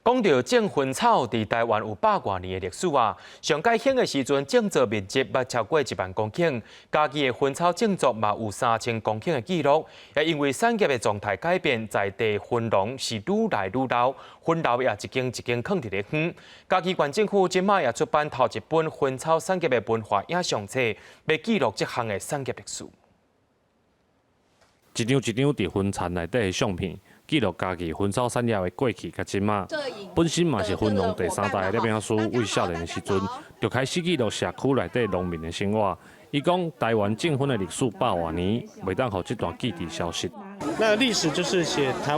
講到種薰草，佇台灣有百外年的歷史啊。上蓋興的時陣，種作面積捌超過1萬公頃，嘉義的薰草種作嘛有3000公頃的記錄。也因為產業的狀態改變，在地薰農是愈來愈老，薰樓也一間一間囥佇咧遠。嘉義縣政府這擺也出版頭一本薰草產業的文化影像冊，欲記錄這項的產業歷史。一張一張佇薰田內底的相片，記錄嘉義薰草產業的過去佮這馬。本身嘛是薰農第三代的攝影師，對少年的時陣就開始記錄社區內底農民的生活。伊講台灣種薰的歷史百外年，袂當予這段記憶消失。那歷史就是寫台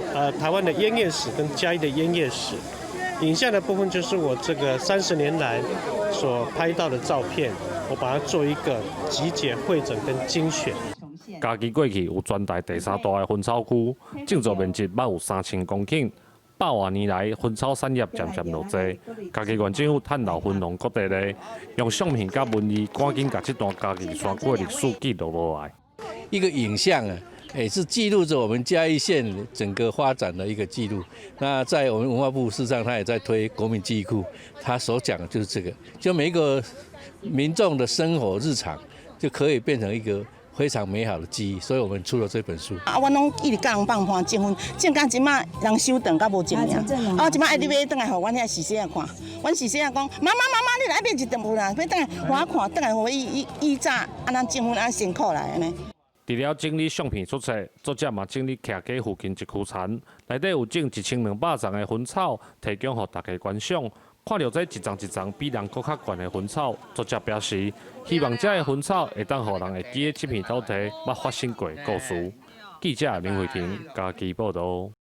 灣的菸葉史跟嘉義的菸葉史，影像的部分就是我這個30年來所拍到的照片，我把它做一個集結、彙整跟精選。嘉義過去有全台第三大的薰草區，種作面積捌有3000公頃。百外年來，薰草產業漸漸落濟。嘉義縣政府趁老薰農閣佇咧，用相片佮文字，趕緊共這段嘉義山區的歷史記錄落來。一個影像啊，也是記錄着我們嘉義縣整個發展的一個記錄。那在我們文化部事實上，他也在推國民記憶庫，他所講的就是這個，就每一個民眾的生活日常就可以變成一個非常美好的記憶，所以我們出了這本書。啊，阮攏一直佮人放伴種薰，種到這馬人收轉甲無種爾。啊，這馬愛你買轉來予阮遐細細仔看，阮細細仔講，媽媽媽媽，你來買一頓有啦，買轉來予我看，轉來予我伊伊以早按怎種薰按辛苦來按呢。除了整理相片出冊，作者嘛整理徛家附近一區田，內底有種1200叢的薰草，提供予大家觀賞。看著這一叢一叢比人閣較懸的薰草，作者表示，希望這个薰草會當予人會記得這片土地捌發生過的故事。記者林慧婷嘉義報導。